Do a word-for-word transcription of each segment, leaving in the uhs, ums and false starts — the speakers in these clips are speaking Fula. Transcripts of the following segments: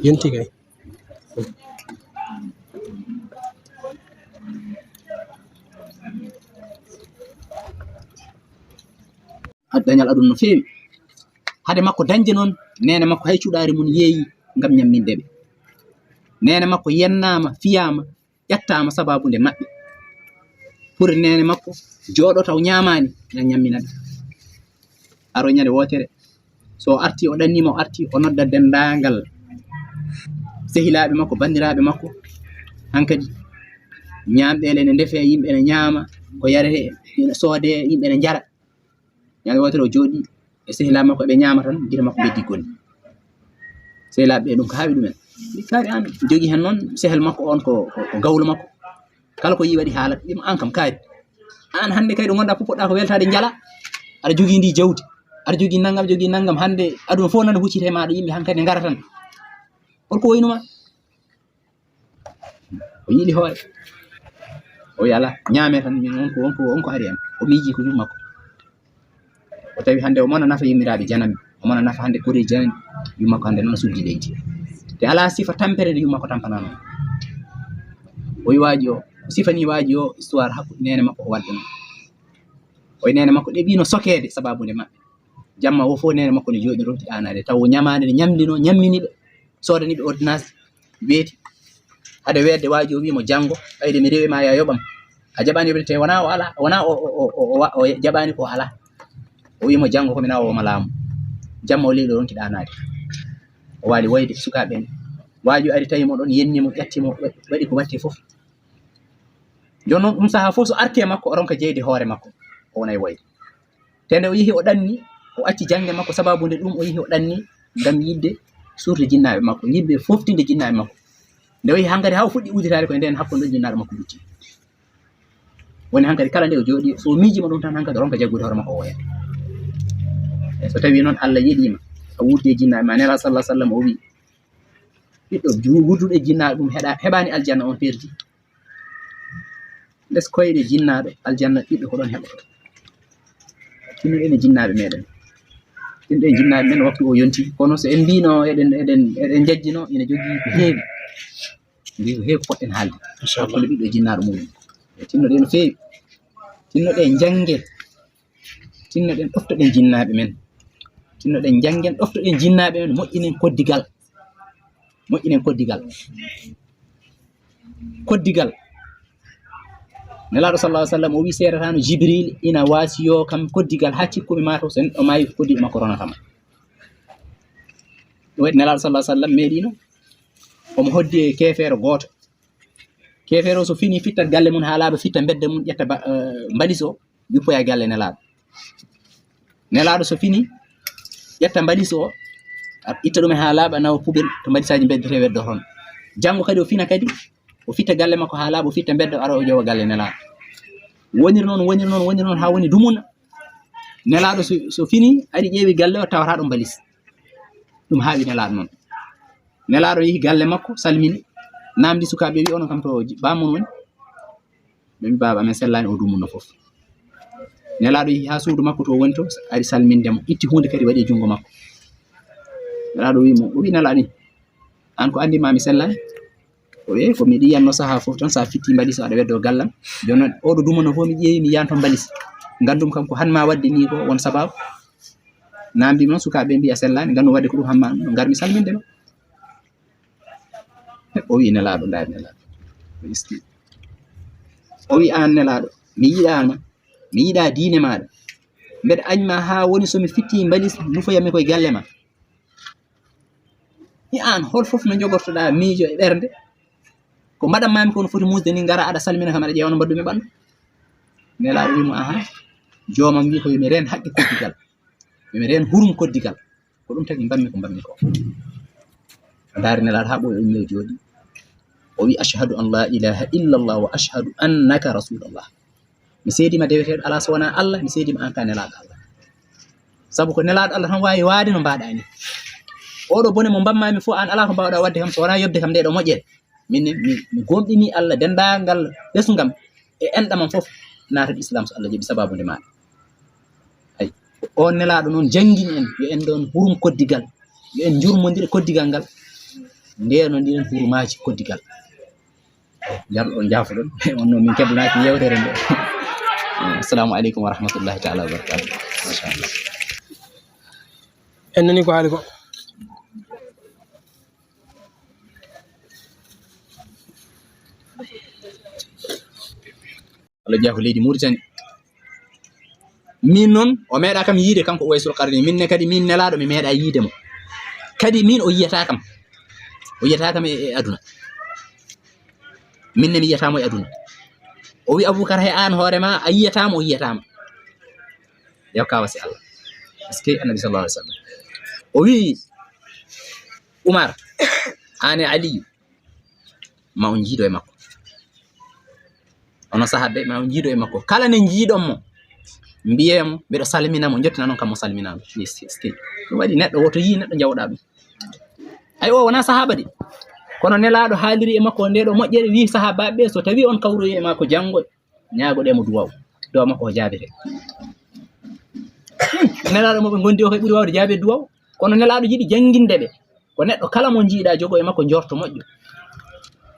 Yonti kay. Dañal aduna no feewi. Hade makko dañde noon, neene makko hay cuɗaari mum yeeyi ngam ñamminde ɓe. Neene makko yennaama, fiyaama, ƴettaama sabaabu nde maɓɓe. Pour neene makko jooɗo taw ñaamaani, ina ñammina ɓe. Aro ñande wootere, so o arti, o ɗanniima, o arti, o nodda denndaangal sehilaaɓe makko, banndiraaɓe makko. Hankadi ñaamɗeele ene ndefee, yimɓe ene ñaama, ko yaree ene soodee, yimɓe ene njara. Ñande wootere o jooɗi e sehilaaɓe makko, ɓe ñaama tan, gite makko beddi gonni. Sehilaaɓe ɓe ɗum ko haawi ɗumen. Mbi kaari aan jogii heen noon sehel makko on ko, ko, ko gawlo makko. Kala ko yii waɗi haalat, wiima aan kam kaari. Aan hannde kay ɗo ngonɗaa fof poɗɗaa ko weltaade njala. Aɗa jogii ndi jawdi. Aɗa jogii nanngam, jogii nanngam. Hannde aduna fof nana huccita e maaɗa, yimɓe hankadi ne ngara tan. Holko woynuma? O yiɗi hoore. O wiyi alaa, ñaamee tan, min on ko, on ko, on ko ari en. O miijii ko yumma ko. O tawi hannde o mona nafa yimmiraaɓe janami. O mona nafa hannde koreeji janani. Yumma ko hannde noon suddi leydi. Te alaa sifa tampere nde yumma ko tampanaa noon. O wiyi waaji o, o sifanii waaji o histoire hakkunde neene makko o waɗde noon. O wiyi neene makko ɗeɓiino sokeede sabaabu nde maɓɓe. Jamma o fof neene makko ne jooɗi ronki ɗaanaade. Taw o ñamaande ne ñamndino, ñammini ɓe. Soodani ɓe ordonnance, weeti. Hade weetde waaji o wiyi mo janngo, ɓayde mi rewi ma, ya yoɓam. A jaɓaani yoɓde te wonaa o alaa, wonaa o, o, o, o, o wa-, o jaɓaani ko alaa. O wiyi mo janngo ko mi nawa o ma laamu. Jamma o leydi o ronki ɗaanaade. O waali woyde sukaaɓe ɓe. Waaji o ari tawi mo ɗoon, yenni mo, ƴatti mo, wa-, waɗi ko waɗti fof. Jooni noon, ɗum sahaa fof so arti e makko, o ronka jeyde hoore makko, o wona e woyde. Te nde o yehi o ɗanni, o acci jannge makko, sabaabu nde ɗum o yehi o ɗanni ngam yiɗde suurde jinnaaɓe makko, yiɗde foftinde jinnaaɓe makko. Nde o yehi hankadi haa o fuɗɗi uditaade, ko e ndeen hakkunde ɗon jinnaaɗo makko lutti. Woni hankadi kala nde o jooɗi, so o miijii mo ɗum tan, hankadi o ronka jaggude hoore makko o woya. E so tawii noon Allah yeɗii ma, a wuurdi e jinnaaɓe ma, Nelaaɗo sallallahu alaihi wasallam o wiyi, ɓiɗɗo ju-, wuurduɗo e jinnaaɗo ɗum heɗa-, heɓaani aljanna, on perdi. Les koyɗe jinnaaɓe, aljanna ɓiɗɗo ko ɗoon heɓotoo. Tinnoɗen e jinnaaɓe meɗen. Tinnoɗen e jinnaaɓe men, waktu o yonti. Kono so en mbiino eɗen, eɗen, eɗen njejjino, ina jogii ko heewi. Mbi ko heewi ko poɗɗen haalde. Inchallah. Kono ɓiɗɗo e jinnaaɗo mum. Tinnoɗen no feewi. Tinnoɗen njannge. Tinnoɗen ɗoftoɗen jinnaaɓe men. Tinnoɗen njanngen, ɗoftoɗen jinnaaɓe men, moƴƴinen koddigal. Moƴƴinen koddigal. Koddigal. Nelaaɗo sallallahu alaihi wasallam o wi seedataano Jibril ina waasiyoo kam koddigal haa cikkuɓe maa to, so neɗɗo maayi ko koddiɗo makko ronata mo. Ɗum waɗi Nelaaɗo sallallahu alaihi wasallam meeɗiino omo hoddi e keefeero gooto. Keefeero o so fini fittat galle mum haa laaɓa, fitta mbedda mum, ƴetta ba-, eh, mbalis o, juppoya galle Nelaaɗo. Nelaaɗo so fini, ƴetta mbalis o, a-, itta ɗum e haa laaɓa, nawa poubelle to mbalisaaji mbeddetee, weddo toon. Janngo kadi o fina kadi, o fitta galle makko haa laaɓa, o fitta mbedda, o ara o ƴeewa galle Nelaaɗo. Woniri noon, woniri noon, woniri noon haa woni dumunna. Nelaaɗo so, so fini, ari ƴeewi galle o, tawata ɗum mbalis. Ɗum haawi Nelaaɗo noon. Nelaaɗo yehi galle makko, salmini, naamndi sukaaɓe, wi onon kam to ji-, bammum woni? Ɓe mbi baaba amen sellaani, o dumunna fof. Nelaaɗo yehi haa suudu makko to woni to, ari salminde mo, itti huunde kadi waɗi e junngo makko. Nelaaɗo wi mo, o wi Nelaaɗo ni, aan ko anndi ma mi sellaani? O wi ko miɗo yiyanno sahaa fof tan, so a fitti mbalis o aɗa weddo gallam. Jooni noon oɗo dumunna fof mi ƴeewi, mi yiyan toon mbalis. Nganndum kam ko han ma waɗde ni ko won sabaabu. Naamndi noon sukaaɓe mbi a sellaani, nganndum waɗde ko ɗum han ma ngarmi salminde ma. O wi Nelaaɗo, ndaari Nelaaɗo. O iski. O wi aan Nelaaɗo, mi yiɗaama, mi yiɗaa diine maaɗa. Mbeɗa añ ma haa woni so mi fitti mbalis, nufoyam mi koye galle ma. Mi aan, hol fof no jogortoɗaa miijo e ɓernde? Ko mbaɗan maami ko no foti muusde ni, ngara aɗa salmina kam, aɗa ƴeewa no mbaɗdumi ɓandu. Nelaaɗo wi mo, aha, joomam wi ko yo mi reen haqqe koddigal. Yo mi reen hurum koddigal. Ko ɗum tagi mbammi ko mbammi ko. O ndaari Nelaaɗo haa ɓooyi, o ummi, o jooɗi. O wi: "Ashhadu an la ilaha illallah wa ashhadu annaka rasulullah." Mi seedima deweteeɗo alaa so wonaa Allah, mi seedima aan ka Nelaaɗo Allah. Sabu ko Nelaaɗo Allah tan waawi waade no mbaɗaa ni. Oɗo bone mo mbammaami fof, aan alaa ko mbaawɗaa waɗde kam so wonaa yoɓde kam nde ɗo moƴƴere. Min ne, mi, mi gomɗini Allah, denndaangal ɓesngam e enɗam am fof naata Islam so Allah jaɓi sababu nde maaɗa. Ay, on Nelaaɗo noon janngini en, yo en ɗon hurum koddigal, yo en njurmondire koddigal ngal, ndeenondiren hurumaaji koddigal. Njarɗo on, njaafoɗon, on noon min keblanaaki yeewtere nde. Assalamu aleykum wa rahmatullahi taala wa barakatuh. Machallah. En nani ko haali ko. Allah jeyaa ko leydi Mauritanie. Min noon, o meeɗaa kam yiide kanko Uwaysul Qarni. Min ne kadi, min Nelaaɗo, mi meeɗaa yiide mo. Kadi min o yiyata kam. O yiyata kam e, e aduna. Min ne mi yiyata mo e aduna. O wi Abubakar, he aan hoore ma, a yiyata mo, o yiyata ma. Yo kawa si Allah. Parce que Annabi sallallahu alaihi wasallam. O wi Umar, aan e Aliyu, ma on njiido e makko. Onon sahaɓe, ma on njiido e makko. Kala ne njiiɗon mo, mbiyee mo, mbeɗo salmina mo, njottina noon kam mo salminaama. Yes, yes, yes. Ɗum waɗi neɗɗo woto yii neɗɗo njawɗaa ɗum. Ay, o wonaa sahaaba de. Kono Nelaaɗo haaliri e makko nde ɗo moƴƴere, wii sahaabaaɓe ɓe, so tawi on kawroyi e makko janngo, ñaagoɗee mo duwaw. Duwaw makko o jaabete. Hmm, Nelaaɗo mo ɓe ngondi o kay ɓuri waawde jaabe duwaw. Kono Nelaaɗo yiɗi jannginde ɓe. Ko neɗɗo kala mo njiiɗaa, jogo e makko njorto moƴƴo.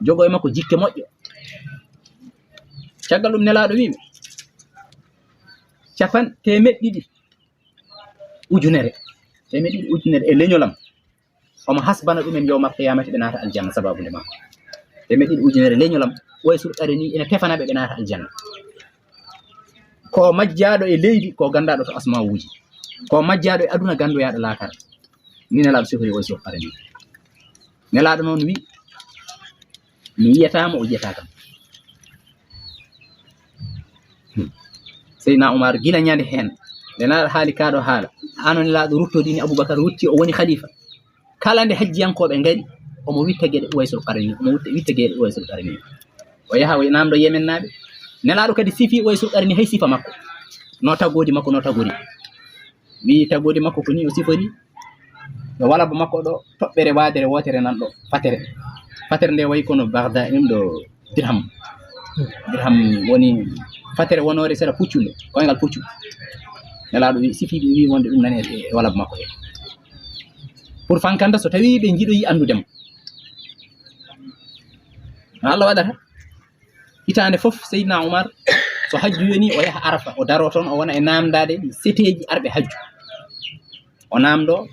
Jogo e makko jikke moƴƴo. Caggal ɗum Nelaaɗo wii ɓe, capan-, teemeɗɗe ɗiɗi ujunere. Teemeɗɗe ɗiɗi ujunere e leñolam. Omo hasbana ɗumen yawmal qiyamati, ɓe naata aljanna sababu nde makko. Teemeɗɗe ɗiɗi ujunere leñolam, Uwaysul Qarni ina tefana ɓe, ɓe naata aljanna. Ko majjaaɗo e leydi, ko ganndaaɗo to asmawuuji. Ko majjaaɗo e aduna, ganndoyaaɗo laakara. Ni Nelaaɗo sifori Uwaysul Qarni. Nelaaɗo noon wi, mi yiyata mo, o yiyata kam. Hmm. Seydina Umar, gila ñande heen, nde Nelaaɗo haali kaa ɗo haala, aan o Nelaaɗo ruttodini Abubakar, rutti o woni khalifa. Kala nde hajjiyankooɓe ngari, omo witta geɗe Uwaysul Qarni, omo witta, witta geɗe Uwaysul Qarni. O yaha, o naamndo Yemen naaɓe. Nelaaɗo kadi sifi Uwaysul Qarni hay sifa makko. No taggoodi makko, no tagori. Wii taggoodi makko ko ni o sifori. No walaba makko ɗo, toɓɓere waadere wootere nan ɗo, fatere. Fatere nde wayi kono Bagdad ɗum ɗo dirham. Dirham woni fatere wonoore sera puccunde, koyngal puccu. Nelaaɗo wi, sifi ɗum wi wonde ɗum nani e, e walaba makko he. Pour fankanta so tawi ɓe njiɗoyi anndude mo. No Allah waɗata. Hitaande fof, Seydina Umar, so hajju yoni, o yaha Arafa, o daro toon, o wona e naamndaade seteeji arɓe hajju. O naamndoo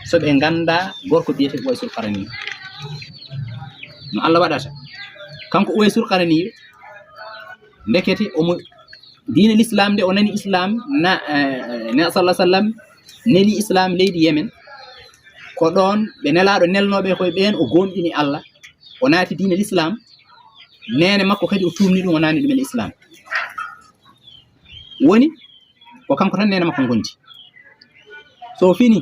so ɓe ngannda gorko biyeteeɗo Uwaysul Qarani. No Allah waɗata. Kanko Uwaysul Qarani, ndekete omo diine Lislaam nde o nani Islaam, na, eh, Neɗɗo sallallahu alaihi wasallam neli Islaam leydi Yemen. Ko ɗoon ɓe Nelaaɗo nelnooɓe koye ɓeen, o goonɗini Allah, o naati diine Lislaam. Neene makko kadi o tuumni ɗum, o naani ɗum e Islaam. Woni ko kanko tan neene makko ngondi. So fini,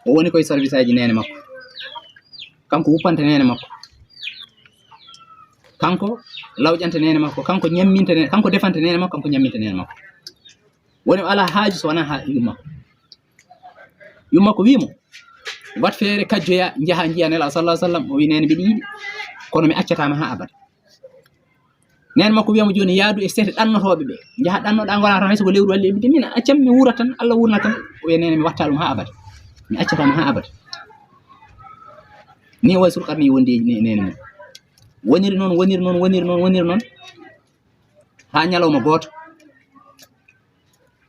o woni koye service aji neene makko. Kanko wuppanta neene makko. Kanko lawƴanta neene makko. Kanko ñamminta neene, kanko defanta neene makko, kanko ñamminta neene makko. Woni o alaa haaju so wonaa haa yumma makko. Yumma makko wii mo, "Wat feere kajjoya, njaha njiya Nelaaɗo sallallahu alaihi wasallam." O wii, "Neene, mbiɗa yiɗi, kono mi accataa ma haa abada." Neene makko wiya mo, "Jooni yaadu e sete ɗannotooɓe ɓe. Njaha ɗannoɗaa, ngonaa tan hay so ko lewru walli e bidde. Min accam, mi wuura tan, Allah wuurna tan." O wiya, "Neene, mi watta ɗum haa abada. Mi accataa ma haa abada." Ni Uwaysul Qarni wondi e ne-, neene mum. Woniri noon, woniri noon, woniri noon, woniri noon. Haa ñalawma gooto,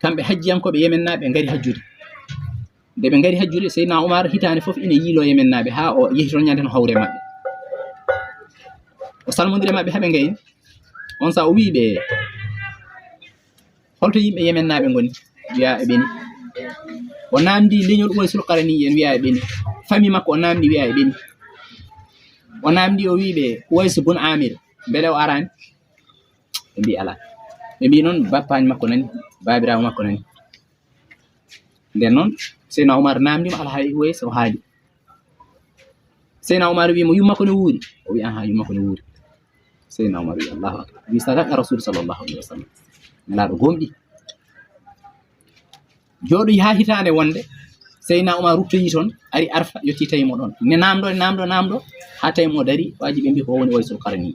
kamɓe hajjiyankooɓe Yemen naaɓe ngari hajjude. Nde ɓe ngari hajjude, Seydina Umar hitaande fof ina yiiloo Yemen naaɓe haa o yehi toon ñande no hawre maɓɓe. O salmondiri e maɓɓe haa ɓe ngayni. On saa o wii ɓe, "Holto yimɓe Yemen naaɓe ngoni?" Wiya eɓe ni. O naamndi leñol Uwaysul Qarani en, wiya eɓe ni. Fami makko o naamndi, wiya eɓe ni. O naamndi, o wii ɓe, "Uwaysu bun Amir, mbele o araani?" Ɓe mbii, "Alaa." Ɓe mbii noon, "Bappaañ makko nani, baabiraawo makko nani." Nden noon, Seydina Umar naamndiima alhaali Uwaysu, o haali. Seyna Umar wi mo, "Yumma ko ne wuuri?" O wi, "Aha, yumma ko ne wuuri." Seyna Umar wi, "Allahu akbar." Wi, "Sadaqa Rasul sallallahu alaihi wasallam." Nelaaɗo gomɗi. Jooɗoyi haa hitaande wonde, Seyna Umar ruttoyi toon, ari Arfa, yotti tawi mo ɗoon. Ne naamɗo, ne naamɗo, naamɗo, haa tawi mo dari, waaji ɓe mbi ko o woni Waysul Qarani.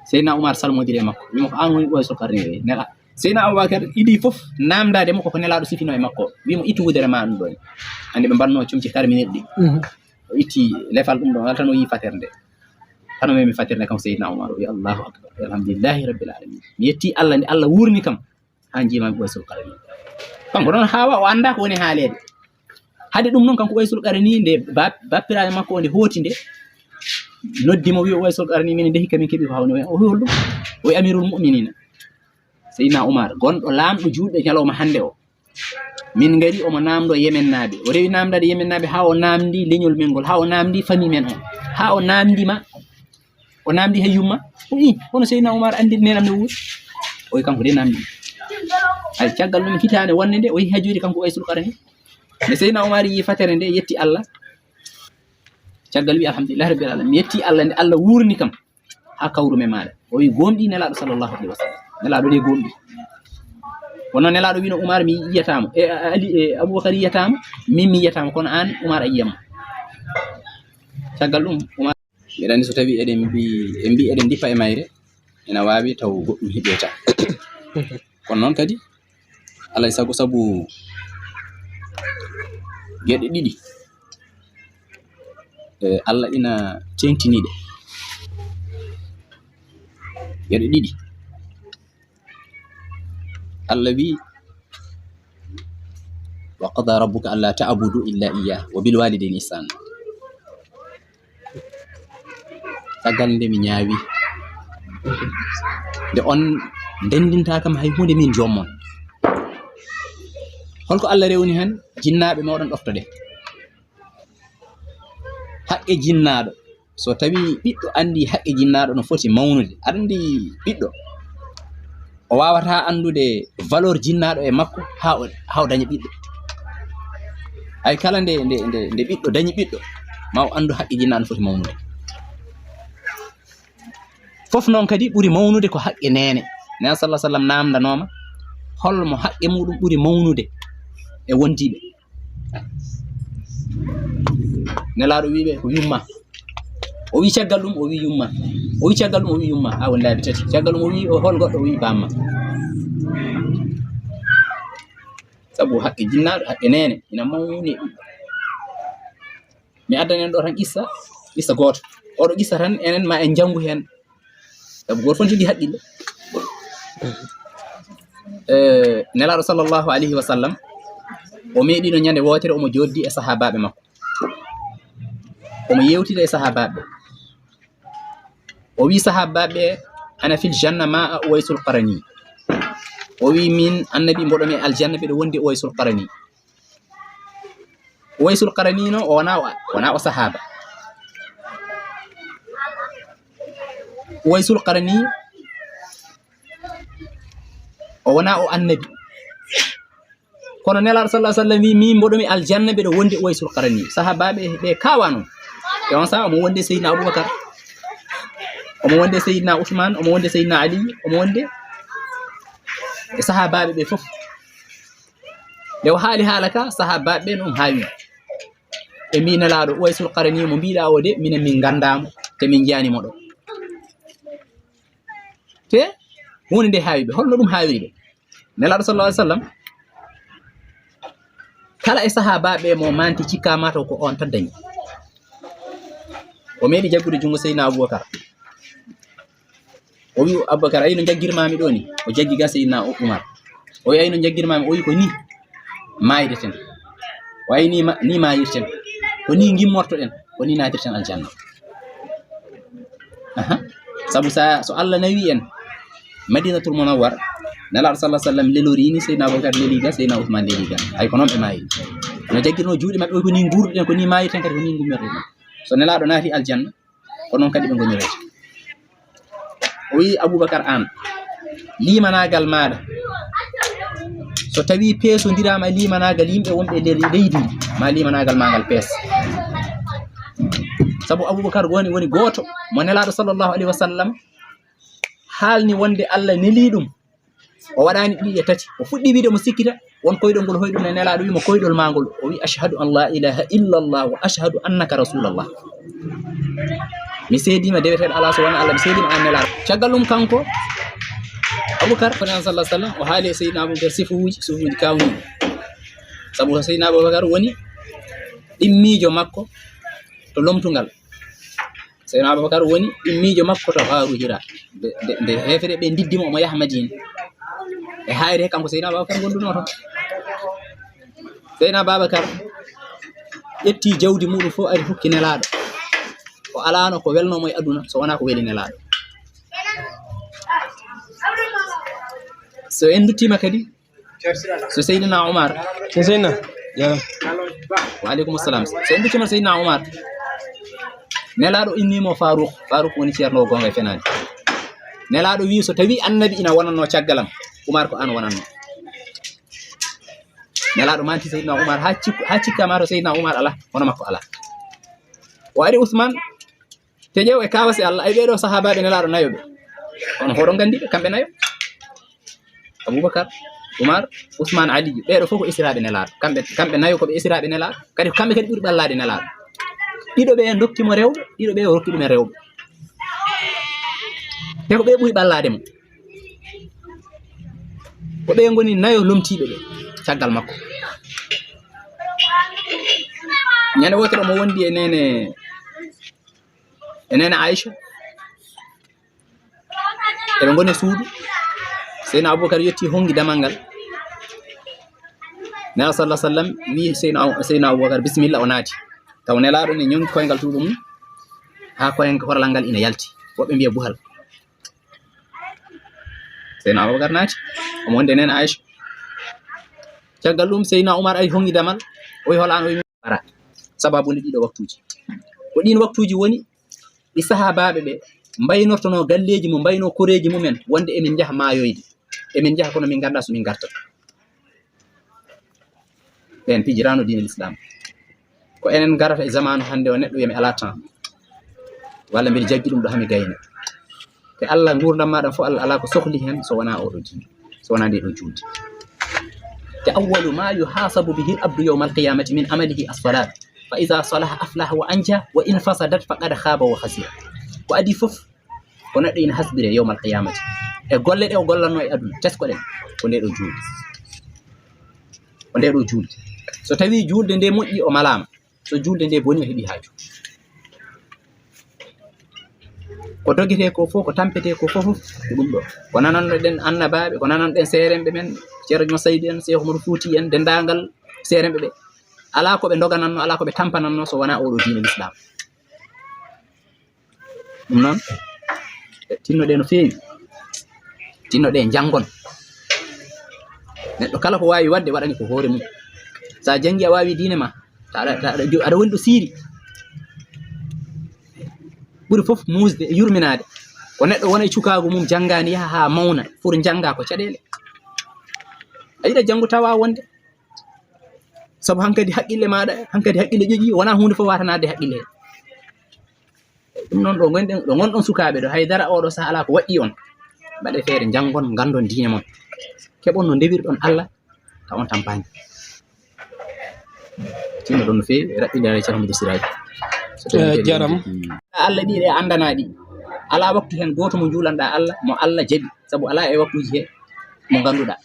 Seyna Umar salmodiri e makko, wimo ko aan woni Waysul Qarani. Nela Seyna Abubakar idi fof naamndaade mo koko Nelaaɗo sifino e makko, wimo ittu wudere ma ɗum ɗoon. Ande ɓe mbanno comci karminirɗi. Mhm. O itti lefal ɗum ɗoon, tan o yii fatere nde. Tan o memi fatere nde kam Seyna Umar, o wi, "Allahu akbar, alhamdulillahi rabbil alamin. Mi yetti Allah nde Allah wuurni kam." Haa njiimaami Uwaysul Qarani. Kanko noon haawa o anndaa ko woni haaleede. Hade ɗum noon kanko Uwaysul Qarani nde ba-, bappiraaɓe makko o nde hooti nde, noddi mo wi'i Uwaysul Qarani, "Minen nde hikka min keɓi ko hawni o." O wi'i, "Holɗum?" O wi'i, "Amirul Mu'minina, Seydina Umar, gonɗo laamɗo juulɓe ñalawma hannde o. Min ngari omo naamndo Yemennaaɓe. O rewi naamndaade Yemennaaɓe haa o naamndi leñol men ngol, haa o naamndi famille men on, haa o naamndi ma." O naamndi he yumma. O ii, hono Seydina Umar anndi neenam no wuuri. O wi kanko de naamndi. Ay, caggal ɗum hitaande wonde nde, o yehi hajjude kanko Uwaysul Qarani. Nde Seydina Umar yii fatere nde, yetti Allah. Caggal wi, "Alhamdulillahi rabbil alamin. Mi yetti Allah nde Allah wuurni kam haa kawrumi e maaɗa." O wi, "Gomɗii Nelaaɗo sallallahu alaihi wasallam. Nelaaɗo de gomɗii." Kono Nelaaɗo wino Umar, "Mi yiyataa mo. E, Ali, e, Abubakar yiyataa mo. Min mi yiyataa mo. Kono aan, Umar, a yiyan mo." Caggal ɗum, Umar Mbiɗa anndi so tawii eɗen mbi-, en mbii eɗen ndippa e mayre, ina waawi taw goɗɗum heɓoyta. Kono noon kadi, alaa e sago, sabu geɗe ɗiɗi, e, Allah ina teeŋtini ɗe. Geɗe ɗiɗi. Allah wi, "Wa qada rabbuka alla ta'budu illa iyyah wa bil walidayni ihsana." Caggal nde mi ñaawi, nde on ndenndintaa kam hay huunde min joom mon. Holko Allah rewni heen? Jinnaaɓe mooɗon ɗoftoɗen. Haqqe jinnaaɗo. So tawii ɓiɗɗo anndi haqqe jinnaaɗo no foti mawnude, aɗa anndi ɓiɗɗo, o waawataa anndude valeur jinnaaɗo e makko haa o, haa o daña ɓiɗɗo. Hay kala nde, nde, nde, nde ɓiɗɗo dañi ɓiɗɗo, ma o anndu haqqe jinnaaɗo no foti mawnude. Fof noon kadi ɓuri mawnude ko haqqe neene. Neene sallallahu alaihi wasallam naamndanooma, hol mo haqqe muɗum ɓuri mawnude e wondiiɓe? Nelaaɗo wi'i ɓe ko yumma. O wi'i caggal ɗum, o wi'i yumma. O wi'i caggal ɗum, o wi'i yumma. Haa woni laabi tati. Caggal ɗum, o wi'i o hol goɗɗo, o wi'i bamma. Sabu haqqe jinnaaɗo, haqqe neene, ina mawni e ɓiɗɗo. Mi addan en ɗo tan qissa, qissa gooto. Oɗo qissa tan, enen ma en njanngu heen. Sabu gooto fof jogii haqqille. Eh, Nelaaɗo sallallahu alayhi wa sallam, o meeɗiino ñande wootere omo jooɗdi e sahaabaaɓe makko. Omo yeewtida e sahaabaaɓe. O wii sahaabaaɓe, "Ana fil janna ma'a Uwaysul Qarani." O wii, "Min, Annabi, mboɗo mi aljanna, mbeɗo wondi Uwaysul Qarani." Uwaysul Qarani no, o wonaa o, wonaa o sahaaba. Uwaysul Qarani, o wonaa o annabi. Kono Nelaaɗo sallallahu alaihi wasallam wii, "Min mboɗo mi aljanna, mbeɗo wondi Uwaysul Qarani." Sahaabaaɓe ɓe kaawa noon. E on sahaa, omo wondi Seydina Abubakar, omo wondi Seydina Usman, omo wondi Seydina Ali, omo wondi e sahaabaaɓe ɓe fof. Nde o haali haala ka, sahaabaaɓe ɓe noon haawi. Ɓe mbii Nelaaɗo, "Uwaysul Qarani mo mbiiɗaa o de, minen min nganndaa mo, te min njiyaani mo ɗo." Te huunde nde haawi ɓe. Holno ɗum haawiri ɓe? Nelaaɗo sallallahu alaihi wasallam, kala e sahaabaaɓe mo manti cikkaa mataw ko on tan dañi. O meeɗi jaggude junngo Seydina Abubakar. O wii, "Abubakar, ayi no jaggirmaami ɗo ni?" O jaggi ga Seydina Umar. O wii, "Ayi no jaggirmaami?" O wii, "Ko ni maayirten. O ayi ni ma-, ni maayirten. Ko ni ngimmortoɗen. Ko ni naatirten aljanna." Aha. Sabu sa, so Allah nawi en Madinatul Munawwar, Nelaaɗo sallallahu alaihi wasallam lelorini Seydina Abubakar leli ga, Seydina Usman leli ga. Ay ko noon ɓe maayiri. No jaggirno juuɗe maɓɓe, o wii, "Ko ni nguurduɗen, ko ni maayirten, kadi ko ni ngummirtoɗen." So Nelaaɗo naati aljanna, ko noon kadi ɓe ngonirata. O wii, "Abubakar, aan, limanaagal maaɗa, so tawii peesondiraama e limanaagal yimɓe wonɓe e nder leydi ndi, ma limanaagal maa ngal pees." Sabu Abubakar woni, woni gooto mo Nelaaɗo sallallahu alayhi wa sallam haalni wonde Allah nelii ɗum. O waɗaani ɗiɗi e tati. O fuɗɗi wiide mo sikkita, won koyɗol ngol hoyɗum e Nelaaɗo, wi mo koyɗol maa ngol. O wi, "Ashhadu an la ilaha illallah wa ashhadu annaka rasulallah." Mi seediima deweteeɗo alaa so wonaa Allah, mi seediima an Nelaaɗo. Caggal ɗum kanko, Abubakar, ko Nelaaɗo sallallahu alayhi wa sallam, o haali e Seydina Abubakar sifuuji, sifuuji kaawniiɗi. Sabu ko Seydina Abubakar woni ɗimmiijo makko to lomtungal. Seydina Abubakar woni ɗimmiijo makko to Gaaru Hira. Nde, nde, nde heefere ɓe ndiddi mo, omo yaha Madina. E haayre he kanko Seydina Abubakar gondunoo toon. Seydina Abubakar ƴetti jawdi muɗum fof ari hokki Nelaaɗo. O alaano ko welnoo mo e aduna so wonaa ko weli Nelaaɗo. So en nduttiima kadi, so Seydina Umar. So Seydina. Jaaraama. Wa aleykum salam. So en nduttiima Seydina Umar. Nelaaɗo inni mo Faaruk. Faaruk woni ceerno o goonga e fenaande. Nelaaɗo wi so tawi Annabi ina wonannoo caggal am, Umar ko aan wonannoo. Nelaaɗo manti Seydina Umar haa cikku, haa cikka ma to Seydina Umar alaa, hono makko alaa. O ari Usmaan, te ƴeew e kaawasi Allah, ay ɓee ɗoo sahaabaaɓe Nelaaɗo nayo ɓe. Kono hoɗon nganndi ɓe, kamɓe nayo. Abubakar, Umar, Usmaan, Ali, ɓee ɗoo fof ko esiraaɓe Nelaaɗo. Kamɓe, kamɓe nayo ko ɓe esiraaɓe Nelaaɗo. Kadi kamɓe kadi ɓuri ɓallaade Nelaaɗo. Ɗiɗo ɓe ndokki mo rewɓe, ɗiɗo ɓe o rokki ɗumen rewɓe. Te ko ɓe ɓuri ɓallaade mo. Ko ɓe ngoni nayo lomtiiɓe ɓe caggal makko. Ñande wootere omo wondi e neene, e neene Aïcha. Eɓe ngoni e suudu. Seydina Abubakar yetti hongi damal ngal. Nelaaɗo sallallahu alaihi wasallam wi Seydina, Seydina Abubakar, "Bismillah," o naati. Taw Nelaaɗo ne ñongi koyngal tuuba mum, haa koyngal korlal ngal ina yalti. Woɓɓe mbiya buhal. Seydina Abubakar naati, omo wondi e neene Aïcha. Caggal ɗum, Seydina Umar ari hongi damal, o wi, "Hol aan?" O wi, "Bara." Sababu nde ɗiɗo waktuuji. Ko ɗiin waktuuji woni ɗi sahaabaaɓe ɓe mbaynortonoo galleeji mum, mbaynoo koreeji mumen, wonde emin njaha maayoyde. Emin njaha kono min nganndaa so min ngartat. Ɓeen pijiraano diine l'islam. Ko enen ngarata e zamaanu hannde o, neɗɗo wiya mi alaa temps. Walla mbiɗa jaggi ɗum ɗo haa mi gayna. Te Allah, nguurndam maaɗa fof, Allah alaa ko sohli heen so wonaa oɗo diine, so wonaa nde ɗo juulde. Te awwalu ma yuhasabu bihi al abdu yawma al qiyamati min amalihi as-salat. Fa iza salaha aflaha wa anja, wa in fasadat faqad khaba wa khasira. Ko adii fof, ko neɗɗo ina hasbire yawmal qiyamati. E golle ɗe o gollanno e aduna, tesko ɗen, ko nde ɗo juulde. Ko nde ɗo juulde. So tawi juulde nde moƴƴi, o malaama. So juulde nde boni, o heɓi haaju. Ko dogete ko fof, ko tampete ko fof, ko ɗum ɗo. Ko nananno ɗen annabaaɓe, ko nananno ɗen seeremɓe men, Ceerno Saydu en, Seeku Umar Fuuti en, denndaangal seeremɓe ɓe. Alaa ko ɓe ndogananno, alaa ko ɓe tampananno so wonaa oɗo diine l'islam. Ɗum noon, tinnoɗen no feewi. Tinnoɗen njanngon. Neɗɗo kala ko waawi waɗde, waɗani ko hoore mum. So a janngi, a waawi diine ma, ta aɗa, ta aɗa jo-, aɗa woni ɗo siiri. Ɓuri fof muusde e yurminaade ko neɗɗo wona e cukaagu mum, janngaani, yaha haa mawna, foti jannga ko caɗeele. A yiɗa janngo tawa wonde. Sabu hankadi haqqille maaɗa, hankadi haqqille ƴoƴi, wonaa huunde fof waatanaade haqqille. Ɗum noon, ɗo ngonɗen, ɗo ngonɗon sukaaɓe ɗo, hay dara oɗo saha alaa ko waɗɗi on. Mbaɗe feere, njanngon, nganndon diine mon. Keɓon no ndewirɗon Allah, taw on tampaani. Tinno ɗon no feewi, raɓɓindiral e Ceerno Hamidou Siraji. So tawii Eh, kadi jaram. Hmm. Allah ɗi ɗe anndanaa ɗi. Alaa waktu heen gooto mo njuulanɗaa Allah, mo Allah jaɓi. Sabu alaa e waktuuji he mo ngannduɗaa.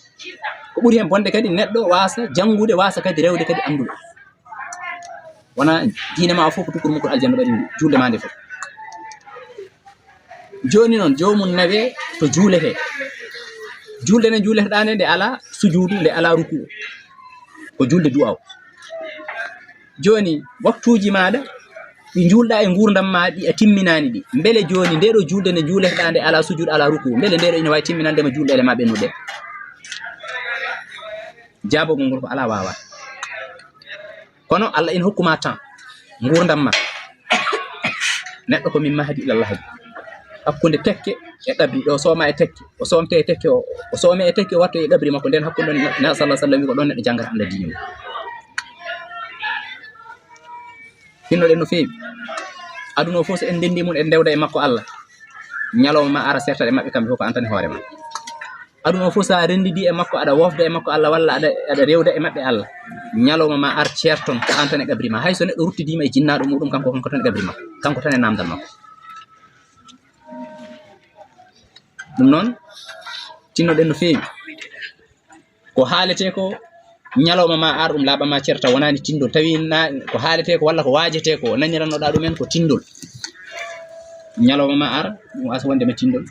Ko ɓuri heen bonde kadi, neɗɗo waasa janngude, waasa kadi rewde kadi anndude. Wona diine ma o fof ko tukkuru mum ko aljanna ɓaɗi ndu, juulde ma nde fof. Jooni noon, joomum nawe to juulete. Juulde nde juuleteɗaa nde, nde alaa sujuudu, nde alaa rukuu. Ko juulde du'aaw. Jooni, waktuuji maaɗa ɗi njuulɗaa e nguurndam ma ɗi a timminaani ɗi. Mbele jooni, nde ɗo juulde nde juuleteɗaa nde alaa sujuudu, alaa rukuu, mbele nde ɗo ina waawi timminande ma juulɗeele ma ɓennuɗe? Jaabagol ngol ko alaa waawaa. Kono Allah ina hokku ma temps, nguurndam ma. Neɗɗo ko min mahdi ila lahdi. Hakkunde tekke e qabri, ɗo sooma e tekke, o soomte e tekke, o, o soome e tekke, o watto e qabri makko. Nden hakkunde on, Nelaaɗo sallallahu alaihi wasallam wi ko ɗon neɗɗo janngata annda diine mum. Tinnoɗen no feewi. Aduna o fof, so en ndenndi mum, en ndewda e makko Allah, ñalawma ma ara sertat e maɓɓe kamɓe fof, ko an tan e hoore ma. Aduna o fof, so a renndidi e makko, aɗa woofda e makko Allah, walla aɗa, aɗa rewda e maɓɓe Allah, ñalawma ma ar ceerton, ko an tan e qabri ma. Hay so neɗɗo ruttidiima e jinnaaɗo muɗum, kanko, kanko tan e qabri ma, kanko tan e naamndal makko. Ɗum noon, tinnoɗen no feewi. Ko haaletee ko, ñalawma ma ar, ɗum laaɓa ma certa, wonaani tinndol. Tawi na ko haaletee ko walla ko waajetee ko, nanirannoɗaa ɗumen ko tinndol. Ñalawma ma ar, ɗum waasa wonde ma tinndol.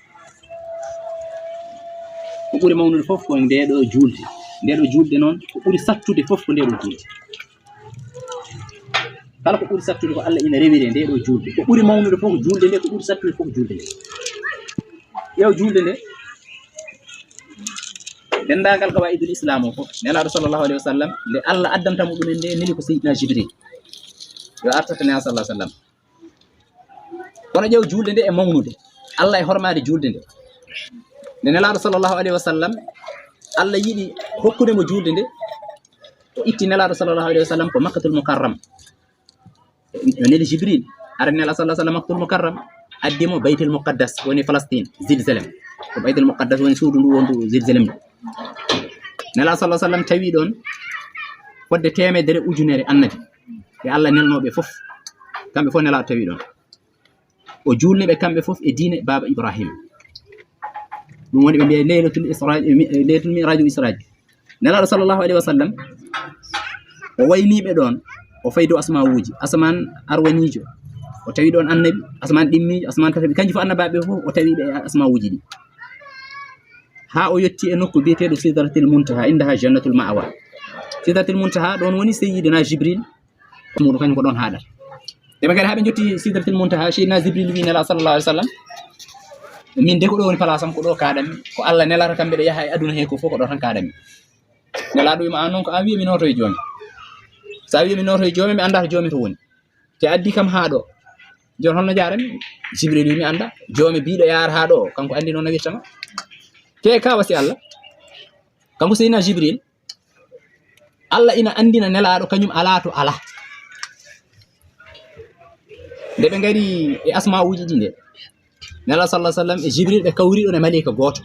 Ko ɓuri mawnude fof ko ndee ɗoo juulde. Ndee ɗoo juulde noon, ko ɓuri sattude fof ko ndee ɗoo juulde. Kala ko ɓuri sattude ko Allah ina rewiri e ndee ɗoo juulde. Ko ɓuri mawnude fof ko juulde nde, ko ɓuri sattude fof ko juulde nde. Ƴeew juulde nde. Denndaangal qawaa'idul Islaam o fof, Nelaaɗo sallallahu alayhi wa sallam, nde Allah addanta mo ɗumen nde, neli ko Seydina Jibril. Yo artoto Nelaaɗo sallallahu alayhi wa sallam. Kono ƴeew juulde nde e mawnude. Allah e hormaade juulde nde. Nde Nelaaɗo sallallahu alayhi wa sallam, Allah yiɗi hokkude mo juulde nde, o itti Nelaaɗo sallallahu alayhi wa sallam ko Makkatul Mukarram. O neli Jibril, ara Nelaaɗo sallallahu alayhi wa sallam Makkatul Mukarram, addi mo Baytul Muqaddas, woni Falastin, Jérusalem. Ko Baytul Muqaddas woni suudu ndu wondu Jérusalem ndu. Nelaaɗo sallallahu alayhi wa sallam tawi ɗoon fodde teemedere ujunere annabi. Ɓe Allah nelnooɓe fof, kamɓe fof Nelaaɗo tawi ɗoon. O juulni ɓe kamɓe fof e diine Baaba Ibrahim. Ɗum woni ɓe mbiya Laylatul Isra, Laylatul Mi'raj wa Israj. Nelaaɗo sallallahu alayhi wa sallam, o wayni ɓe ɗoon, o fayi dow asmawuuji, asamaan arwaniijo, o tawi ɗoon annabi, asamaan ɗimmiijo, asamaan tataɓi, kanji fof annabaaɓe fof, o tawi ɓe e asmawuuji ɗi. Haa o yotti e nokku biyeteeɗo Sidratil Muntaha, indaha Jannatul Ma'wa. Sidratil Muntaha, ɗoon woni Seyyidina Jibril, muɗum kañum ko ɗoon haaɗata. Nde ɓe ngari haa ɓe njotti Sidratil Muntaha, Seydina Jibril wi Nelaaɗo sallallahu alayhi wa sallam, min de ko ɗo woni place am, ko ɗo kaaɗanmi, ko Allah nelata kam mbeɗa yaha e aduna he ko fof, ko ɗo tan kaaɗanmi. Nelaaɗo wi mo, an noon ko an wi mi nooto e joomi. So a wi mi nooto e joomi, mi anndaa to joomi to woni. Te addi kam haa ɗo. Jooni holno jaaranmi? Jibril wi mi anndaa. Joomi biiɗo yaar haa ɗo, kanko anndi noon no wirtama. Te ka wasi Allah. Kanko Seydina Jibril, Allah ina anndina Nelaaɗo kañum alaa to alaa. Nde ɓe ngari e asmawuuji ɗi nde, Nelaaɗo sallallahu alayhi wa sallam e Jibril ɓe kawri ɗoon e maleyka gooto.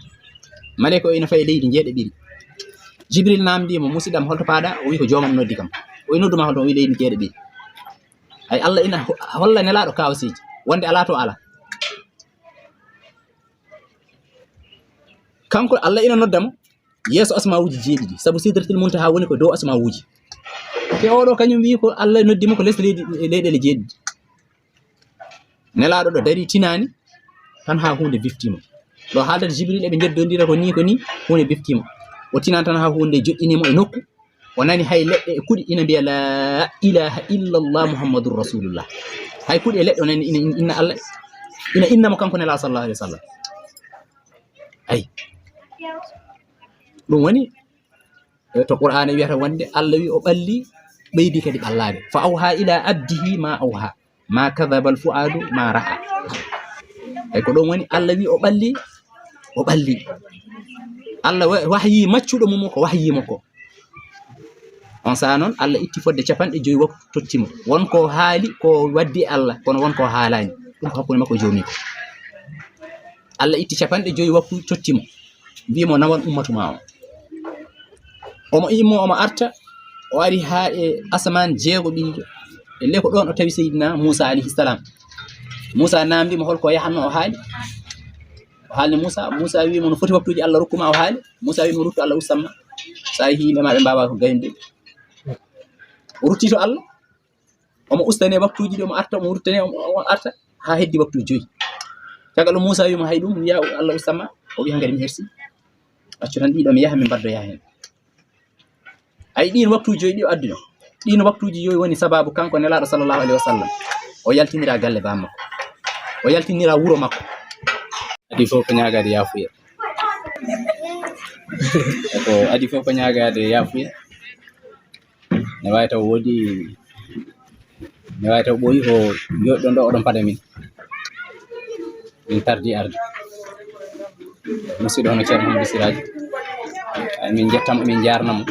Maleyka o ina fayi leydi njeeɗaɓiri. Jibril naamndii mo, "Musidɗam, holto paaɗa?" O wi, "Ko joomam noddi kam." O wi, "Noddu ma holto?" O wi, "Leydi njeeɗaɓiri." Ay, Allah ina ho-, holla Nelaaɗo kawaseeji, wonde alaa to alaa. Kanko Allah ina nodda mo yeeso asmawuuji jeeɗiɗi, sabu Sidratil Muntaha woni ko dow asmawuuji. Te oɗo kañum wi ko Allah noddi mo ko les leydi, leyɗeele jeeɗiɗi. Nelaaɗo ɗo dari tinaani tan haa huunde biftii mo. Ɗo haaldata Jibril eɓe njeddondira ko nii, ko nii, huunde biftii mo. O tinaani tan haa huunde joɗɗini mo e nokku. O nani hay leɗɗe e kuɗi ina mbiya, "La ilaha illallah Muhammadur Rasulullah." Hay kuɗi e leɗɗe o nani ina, ina inna Allah, ina inna mo kanko Nelaaɗo sallallahu alayhi wa sallam. Ay. Ɗum woni, e, to Qur'aana wiyata wonde Allah wi o ɓalli, ɓeydi kadi ɓallaade. "Fa awha ila abdihi ma awha. Ma kadhaba al fuadu ma ra'a." Ay, ko ɗum woni Allah wi o ɓalli, o ɓalli. Allah wa-, wahyi maccuɗo mum ko wahyi mo ko. On saha noon, Allah itti fodde capanɗe joyi waktu totti mo. Won ko haali, ko waddi e Allah, kono won ko haalaani. Ɗum ko hakkunde makko e joomi ko. Allah itti capanɗe joyi waktu totti mo. Mbii mo, "Nawan ummatu ma o." Omo immo, omo arta, o ari haa e asamaan jeego ɓiijo. E le ko ɗoon o tawi Seydina Muusa alayhi salam. Muusa naamndi mo hol ko yahanno, o haali. O haalni Muusa, Muusa wi mo no foti waktuuji Allah rokku ma, o haali. Muusa wi mo ruttu Allah ustan ma. So a yehii yimɓe ma ɓe mbaawaa ko gaynude. O rutti to Allah. Omo ustane waktuuji ɗi, omo arta, omo ruttane, omo, omo arta, haa heddi waktu joyi. Caggal ɗum Muusa wi mo hay ɗum, wiya Allah ustan ma. O wi hankadi mi hersi. Accu tan ɗiɗo mi yaha, mi mbaddoya heen. Ay, ɗiin waktuuji joyi ɗi o adduno. Ɗiin waktuuji joyi woni sababu kanko Nelaaɗo sallallahu alayhi wa sallam. O yaltinira galle baa makko. O yaltinira wuro makko. Adii fof ko ñaagaade yaafuya. Ko adii fof ko ñaagaade yaafuya. Ne waawi taw woodi, ne waawi taw ɓooyi ko jooɗiɗon ɗo oɗon paɗa min. Min tardi arde. Musidɗo hono Ceerno Hamidou Siraaji. Emin njettamo, emin njaarnamo.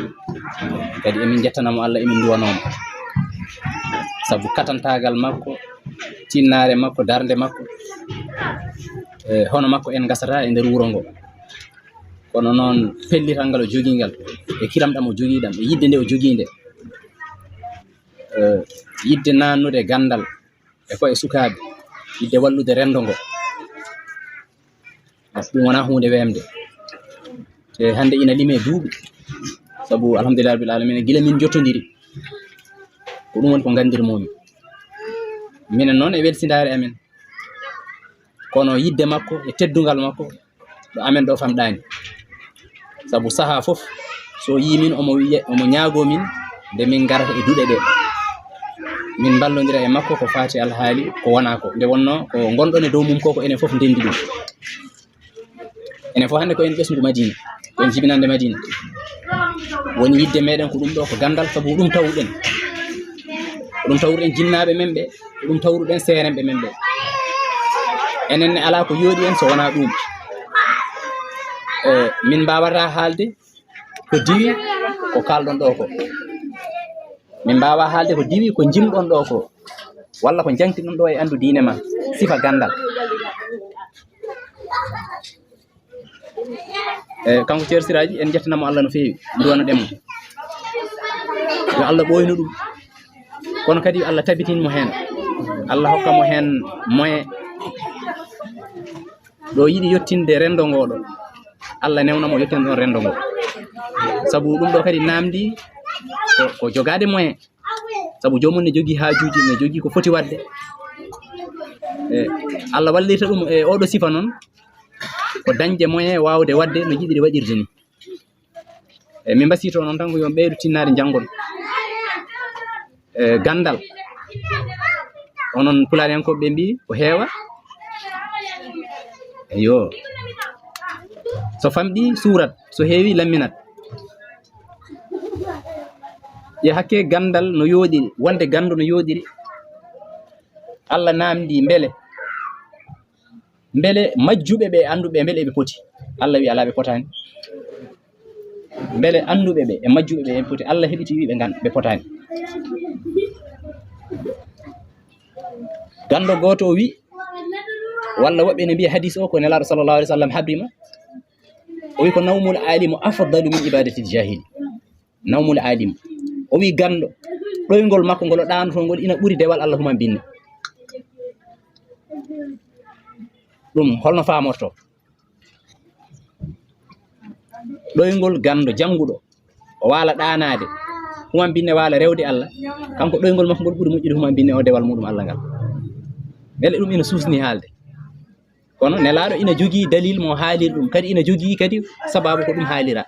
Kadi emin njettanamo Allah, emin nduwanoo mo. Sabu katantaagal makko, tinnaare makko, darnde makko, e hono makko en ngasata e nder wuro ngo. Kono noon pellital ngal o jogii ngal, e kiram ɗam o jogii ɗam, e yiɗde nde o jogii nde, e yiɗde naannude ganndal e koye sukaaɓe, yiɗde wallude renndo ngo. Ɗum wonaa huunde weemde. Te hannde ina limee duuɓi. Sabu, alhamdulillahi rabbil alamina, gila min jottondiri, ko ɗum woni ko nganndirmoomi. Minen noon e welsindaare amen, kono yiɗde makko e teddungal makko ɗo amen ɗo famɗaani. Sabu sahaa fof, so yii min, omo wiya, omo ñaagoo min nde min ngarata e duɗe ɗe, min mballondira e makko ko faati alhaali ko wonaa ko. Nde wonnoo ko ngonɗon e dow mum ko, ko enen fof ndenndi ɗum. Enen fof hannde ko en ɓesngu Madina, ko en jibinande Madina. Woni yiɗde meɗen ko ɗum ɗo, ko ganndal, sabu ko ɗum tawruɗen. Ko ɗum tawruɗen jinnaaɓe men ɓe, ko ɗum tawruɗen seeremɓe men ɓe. Enen ne alaa ko yooɗi en so wonaa ɗum. E, min mbaawata haalde ko diwi ko kaalɗon ɗo ko. Min mbaawaa haalde ko diwi ko njimɗon ɗo ko, walla ko njaŋtiɗon ɗo e anndu diine ma, sifa ganndal. E, kanko Ceerno Siraaji, en njettanamo Allah no feewi, nduwano ɗemo. Yo Allah ɓooynu ɗum. Kono kadi yo Allah tabitin mo heen. Allah hokka mo heen moyen. Ɗo yiɗi yettinde renndo ngo ɗo, Allah newna mo yettinde ɗon renndo ngo. Sabu ɗum ɗo kadi naamndi ko, ko jogaade moyen. Sabu joomum ne jogii haajuuji, ne jogii ko foti waɗde. E, Allah wallirta ɗum e oɗo sifa noon, ko dañde moyen waawde waɗde no yiɗiri waɗirde ni. E, min mbasiyto noon tan ko yo on ɓeydu tinnaade njanngol. E, ganndal. Onon Pulaaryankooɓe ɓe mbii ko heewa. Eyo. So famɗi suurat, so heewi lamminat. Ye hakke ganndal no yooɗiri, wonde ganndo no yooɗiri. Allah naamndi mbele, mbele majjuɓe ɓe annduɓe mbele eɓe poti? Allah wi alaa, ɓe potaani. Mbele annduɓe ɓe e majjuɓe ɓe eɓe poti? Allah heɓiti wi ɓe ngan-, ɓe potaani. Ganndo gooto o wi, walla woɓɓe ne mbiya hadis o ko Nelaaɗo sallallahu alaihi wasallam habrima. O wi ko nawmul alimu afdalu min ibadatil jahili. Nawmul alim. O wi ganndo, ɗoyngol makko ngol o ɗaanotoo ngol ina ɓuri dewal Allah human binne. Ɗum holno faamorto? Ɗoyngol ganndo jannguɗo, o waala ɗaanaade, human binne waala rewde Allah, kanko ɗoyngol makko ngol ɓuri moƴƴude human binne o dewal muɗum Allah ngal. Mbele ɗum ina suusni haalde. Kono Nelaaɗo ina jogii dalil mo haaliri ɗum, kadi ina jogii kadi sabaabu ko ɗum haalira.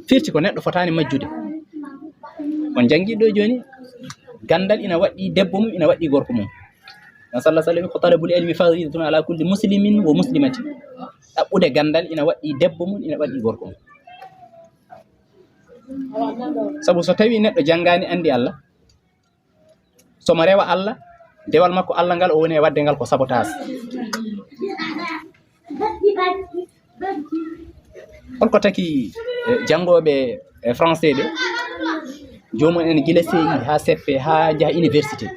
Firti ko neɗɗo fotaani majjude. On njanngi ɗo jooni, ganndal ina waɗɗi debbo mum, ina waɗɗi gorko mum. Nabi sallallahu alaihi wasallam ko talabul ilmi faridatun ala kulli muslimin wa muslimatin. Ɗaɓɓude ganndal ina waɗɗi debbo mum, ina waɗɗi gorko mum. Sabu so tawi neɗɗo janngaani anndi Allah, somo rewa Allah, dewal makko Allah ngal o woni e waɗde ngal ko sabotage. Holko taki, eh, janngooɓe, eh, français ɓe, joomum en gila C I haa C P haa njaha université,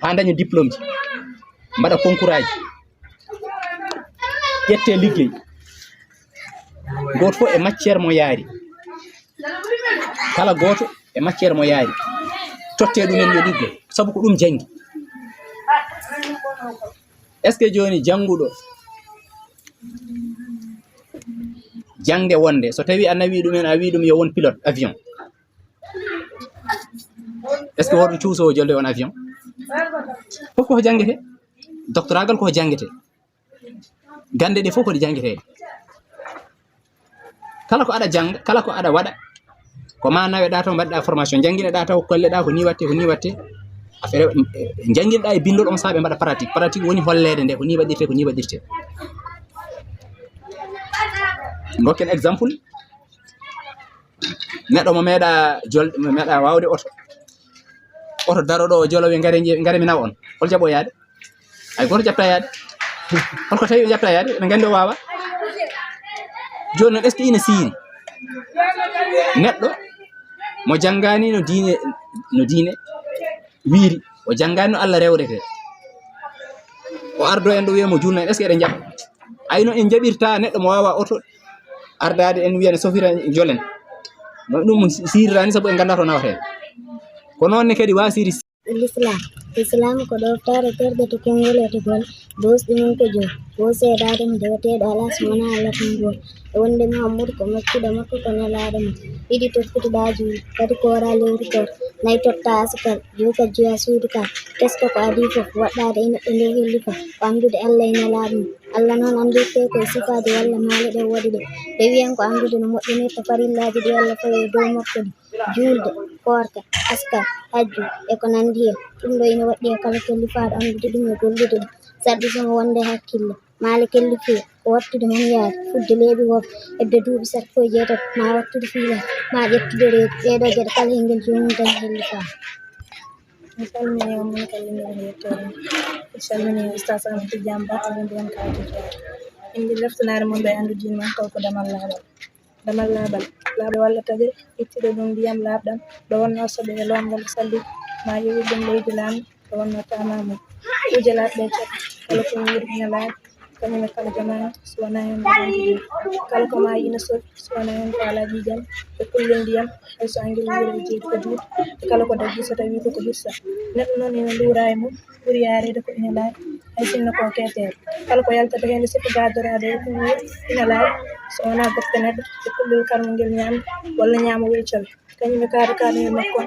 haa ndaña diplôme ji, mbaɗa concours aji, ƴette liggey, gooto fof e matière mo yaari. Kala gooto e matière mo yaari, totte ɗumen yo liggo, sabu ko ɗum janngi. Est-ce que jooni jannguɗo jaŋde wonde, so tawi a nawi ɗumen, a wi ɗum yo won pilote avion, est-ce que woto cuuso o jolde on avion? Fof ko janngetee. Doctoragal ko janngetee. Gannde ɗe fof ko ɗe janngeteeɗe. Kala ko aɗa jannga, kala ko aɗa waɗa, ko ma naweɗaa taw, mbaɗɗaa formation, njanngineɗaa taw, kolleɗaa ko nii waɗtee, ko nii waɗtee. Affaire, eh, njanngineɗaa e binndol, on sahaa ɓe mbaɗa pratique. Pratique woni holleede nde, ko nii waɗirtee, ko nii waɗirtee. Ngokken exemple, neɗɗo mo meeɗaa jol-, mo meeɗaa waawde oto. Oto daro ɗo, o jolo, wi, "Ngare nje-, ngare mi nawa on." Hol jaɓo yaade? Hay gooto jaɓta yaade. Holko tawi ɓe jaɓta yaade? Ɓe nganndi o waawa. Jooni noon, est-ce que ina siiri neɗɗo mo janngaani no diine, no diine, Wiiri, o janngaani no Allah rewretee. O ardoo en ɗo wiya mo juulna en, est-ce que eɗen njaɓa? Ayno en njaɓirta neɗɗo mo waawa oto ardaade en wiya ne sofira jolen. No ɗum siiriraani sabu en nganndaa to nawata en. Ko noon ne kadi waasiri. L'islam. L'islam ko ɗoftaare terɗe to konngol e to golle. Doosɗe mum ko joyi. Ko seedaade mo deweteeɗo alaa so wonaa Allah tan gooto. E wonde Muhammadu ko maccuɗo makko, ko nelaaɗo mo. Ɗiɗi, toppitoɗaa juulde, tati, kooraa lewru koor, nayi, totta askal, joyi, kadi jeyaa suudu kaa. Tesko ko adii fof, waɗɗaade e neɗɗo nde helli fof, ko anndude Allah e nelaaɗo mum. Allah noon anndirtee ko e sifaaji walla maale ɗe o waɗi ɗe. Rewiyankoo anndude no moƴƴinirta farillaaji ɗi Allah fawi e dow makko ɗi, juulde, koorka, askal, hajju, e ko nanndi heen. Ɗum ɗo ina waɗɗi e kala kellifaaɗo anndude ɗum e gollude ɗum. Saɗi so mo wonde hakkille. Maale kellifiye ko waɗtude mum yaade, fudde leeɓi worɓe, hedde duuɓi sappo e jeetati, maa waɗtude fiilaaki, maa ƴettude reedu. Ɗee ɗoo geɗe kala heen ngel joomum dañi hellifaama. Mi salmini on monkal innde e yettoore. Mi salmini Oustaz Ahmed Tidiane Ba, on mbiyan ka Tidiane. Min njiɗi leftanaare mon ɗo e anndu diine mon taw ko damal laaɓal. Damal laaɓal, laaɓal walla taƴre, ittude ɗum ndiyam laaɓɗam, ɗo wonnoo soɓe e loomngal e salliɗi, maa yowir ɗum leydi laamu, ɗo wonnoo taamaamum. Kuuje laaɓɗe e cakka, kala ko wuuri ina laaɓi, kañum e kala jamaanu, so wonaa heen ko ronki ɗum. Kala ko maayi ina sofi, so wonaa heen ko alaa ƴiiƴam, e kulle ndiyam, hay so angel wuuri e jeydi ko juuti, e kala ko daggi so tawii ko ko hirsa. Neɗɗo noon ina luura e mum, ɓuri yaareede ko ina laaɓi, hay sinno ko keeteeɗo. Kala ko yaltata heen e sifa gaadoraaɗo e ko wuuri ina laaɓi, so wonaa gopte neɗɗo e kullel karmungel ñaamde walla ñaamowel cowe, kañum e kaaɗo kaaɗo e makko,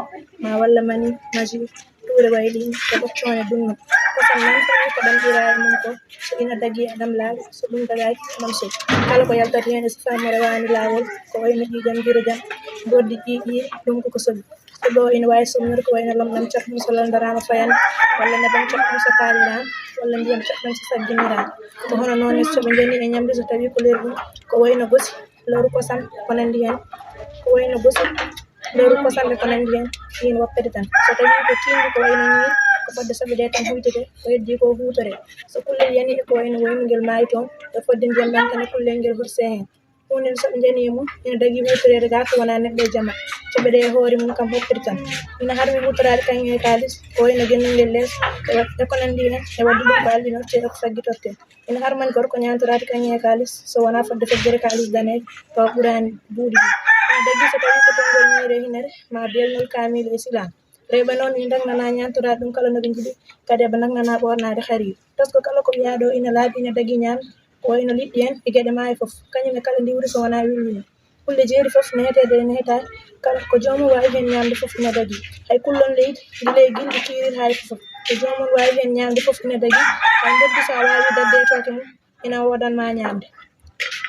maa walla mani, maji, tuure wayi ɗiin, e ɓoccoone dunngu. Kosam noon, tawi ko ɗamɗiraa e mum ko, so ina dagii, a ɗam laaɓi, so ɗum dagaaki, a ɗam soƴi. Kala ko yaltata heen e sifaa mo rewaani laawol, ko wayno ƴiiƴam, girojam, mboɗdi ƴiiƴiiri, ɗum ko ko soƴi. Soɓe o ina waawi soɓnude ko wayno lomɗam caɗɗum so lanndaraama fayannde, walla nebam caɗɗum so kaaliraama, walla ndiyam caɗɗum so sagginiraama. Ko hono noon ne soɓe njani e ñamde so tawii ko leer ɗum, ko wayno gosi, lawru kosam, ko nanndi heen, ko wayno gosi, lawru kosam e ko nanndi heen, ɗiin woppete tan. So tawii ko tiiɗnde ko wayno ñiiri, ko fodde soɓe ɗee tan huytete, ko heddii ko huutoree. So kullel yanii e ko wayno woynugel maayi toon, e fodde ndiyam ɗam tan e kullel ngel horsee heen. Huunde nde so ɓe njanii e mum, ina dagii huutoreede gaa ko wonaa neɗɗo e jama. Soɓe ɗee e hoore mum kam hoppiri tan. Ina harmi huutoraade kaŋŋe e kaalis, ko wayno gennungel lees, e wa-, e ko nanndi heen, e waɗde ɗum ko alɗinortee e ko saggitortee. Ina harmani gorko ñaantoraade kaŋŋe e kaalis, so wonaa fodde feggere kaalis daneejo, tawa ɓuraani buuɗi ɗi. Ina dagii so tawii ko tonngol ñiiri e hinere, maa beelnol kaamiilu e silaam. Rewɓe noon ina ndagnanaa ñaantoraade ɗum kala no ɓe njiɗi, kadi eɓe ndagnanaa ɓoornaade hariiri. Tasko kala ko wiyaa ɗo ina laaɓi, ina dagii ñaamde, ko wayno liɗɗi en e geɗe maayo fof, kañum e kala ndiwri so wonaa wilwile. Kulle jeeri fof neheteeɗe e nehetaake, kala ko joomum waawi heen ñaamde fof ina dagii. Hay kullon leydi, gila e gilɗi kiirir haa e fof, ko joomum waawi heen ñaamde fof ina dagii. Hay mboddi so a waawii dadde e tooke mum, ina woodan ma ñaamde.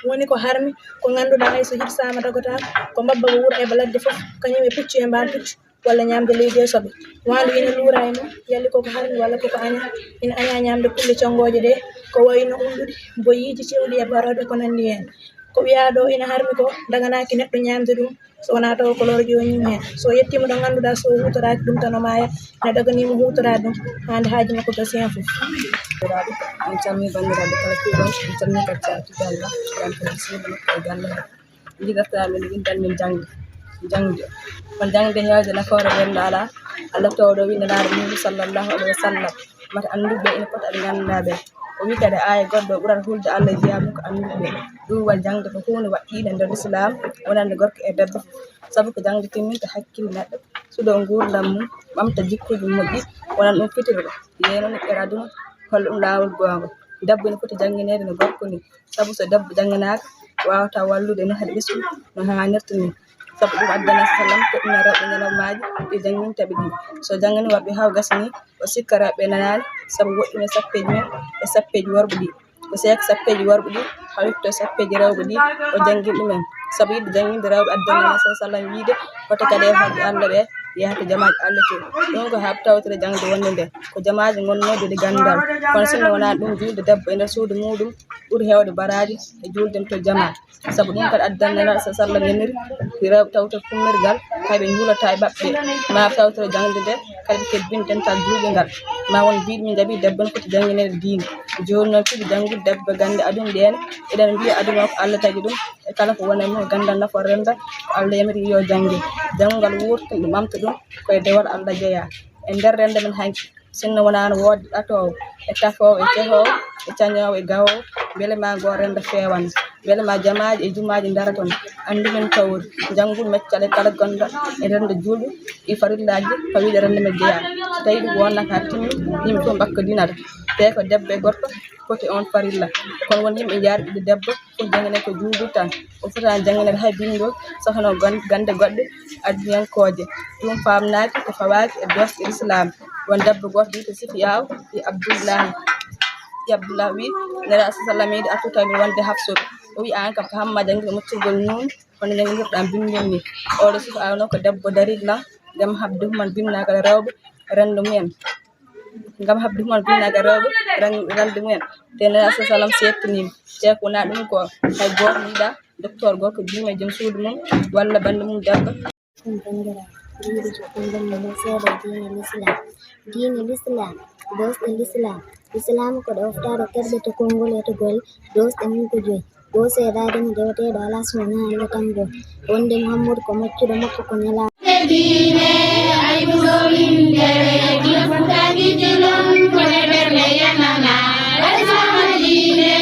Woni ko harmi, ko ngannduɗaa hay so hirsaama dogotaako, ko mbabba ko wuro e ladde fof, kañum e puccu e mbaan puccu, walla ñaamde leydi e soɓe. Waandu ina luura e mum, yalli koko harmi walla koko añaa, ina añaa ñaamde kulle conngooje ɗee, ko wayno ulluɗi, boyiiji, cewɗi e barooɗe ko nanndi heen. Ko wiyaa ɗo ina harmi ko, daganaaki neɗɗo ñaamde ɗum, so wonaa taw ko loro ƴooñii heen. So yettiima ɗo ngannduɗaa so huutoraaki ɗum tan o maaya, ina daganii mo huutoraade ɗum, haa nde haaju makko gasi heen fof. On calmii banndiraaɓe kala kuuɗon, on calmii kadi Ceerno Tidiane Ba, on calmii suudu makko e galle he. Min njiɗi artiraade min winndal min jaŋde, jaŋde. Kono jaŋde heewde nafoore wonde alaa, Allah tawɗo winndanaaɗo mum sallallahu alayhi wa sallam, mata annduɓe ɓe ina poti aɗa ngannduɗaa ɓe. O wii kadi aaya goɗɗo ɓurata hulde Allah e jiyaaɓe mum ko annduɓe ɓe. Ɗum waɗi jaŋde ko huunde waɗtiinde nder Lislaam, wonande gorko e debbo fof. Sabu ko jaŋde timminta hakkille neɗɗo, suɗo nguurndam mum, ɓamta jikkuuji moƴƴi, wonana ɗum fitirɗo, yeynoo neɗɗo e aduna, holla ɗum laawol goonga. Debbo ina foti janngineede no gorko ni, sabu so debbo jannginaaka, waawataa wallude nehaaɗi ɓesngu no haanirta ni. Sabu ɗum addanaa sallam toɗɗina rewɓe ñalawmaaji ɗi jannginta ɓe ɗi. So janngini waɗɓe haa o gasi ni, o sikka rewɓe nanaani, sabu woɗɗina sappeeji mum e sappeeji worɓe ɗi. O seeka sappeeji worɓe ɗi, hawitto sappeeji rewɓe ɗi, o janngina ɗumen. Sabu yiɗde jannginde rewɓe addani Nabi sallallahu alayhi wa sallam wiide, hoto kadi e hoɗɓe Allah ɓe yaha to jamaaji Allah to. Ɗum ko haa tawtore jaŋde wonde nde, ko jamaaji ngonnooɗi e ganndal. Kono sinno wonaa ɗum, juulde debbo e nder suudu muuɗum ɓuri heewde baraaji e juulde to jamaa. Sabu ɗum kadi addani Nabi sallallahu alayhi wa sallam yaniri rewɓe tawtore kummirgal, hay ɓe njuulataa e maɓɓe, maa tawtore jaŋde nde, kadi ɓe kebbina dental duuɓi ngal. Ma won mbiɗ min njaɓi debbo no foti janngineede diine. Jooni noon tigi janngude debbo gannde aduna ɗeen, eɗen mbiya aduna o ko Allah tagi ɗum, e kala ko woni e mum ko ganndal nafoore renndo, ko Allah yamiri yo jannge. Janngo ngal wuurtin ɗum, ɓamta ɗum, ko e dewal Allah jeyaa. e nder renndo men hanki. Sinno wonaano woodde ɗatoowo, e tafoowo, e cehoowo, e cañoowo, e gawoowo, mbele ma ngoo renndo feewan? Mbele ma jamaaji e jumaaji ndara toon? Anndu men tawri, njanngun meccal e kala gonɗo e renndo juulɓe, ɗi farillaaji, fawiiɗe renndo men jeyaa. So tawii ɗum wonnaa ka timmi, yimɓe fof mbakkondinata. Tee ko debbo e gorko poti oon farilla. Kono won yimɓe njaarɗiiɓe debbo fof jannginee ko juulde tan. O fotaani janngineede hay binndol, so hono gan-, gannde goɗɗe aduniyankooje. Ɗum faamnaaki, ko fawaaki e doosɗe Lislaam. Won debbo gooto wiyetee Sifiyaaw, ɓii Abdullaahi. Ɓii Abdullaahi wii, Nelaaɗo sallallahu alayhi wa sallam yiɗi artude tawi wonde Hafsatu. O wii, "Aan kam, ko hamma janngirɗo moƴƴirgol nuun, hono njanngirɗaa binndol nii." Oɗo Sifiyaaw noon ko debbo dariiɗo lan, ngam haɓde human binndaagal rewɓe renndo mumen. Ngam haɓde human binndaagal rewɓe ren-, renndo mumen. Te Nelaaɗo sallallahu alayhi wa sallam seedtiniima. Te ko wonaa ɗum ko hay gooto yiɗaa, docteur gooto, jumma e joom suudu mum, walla banndu mum debbo. Ɗum banndiraaɓe, ɗum ɗo jokkondire men seeɗa e diine Lislaam. Diine Lislaam, doosɗe Lislaam. Lislaam ko ɗoftaade terɗe to konngol e to golle, doosɗe mum ko joyi. Ko seedaade mo deweteeɗo alaa so wonaa Allah tan gooto. Wonde Muhammadu ko maccuɗo makko, ko nelaaɗo. Diine, ay ɓurɗo winndere, gila Fuuta Giddilon, ko nder ɓernde yanana. Alfaama diine,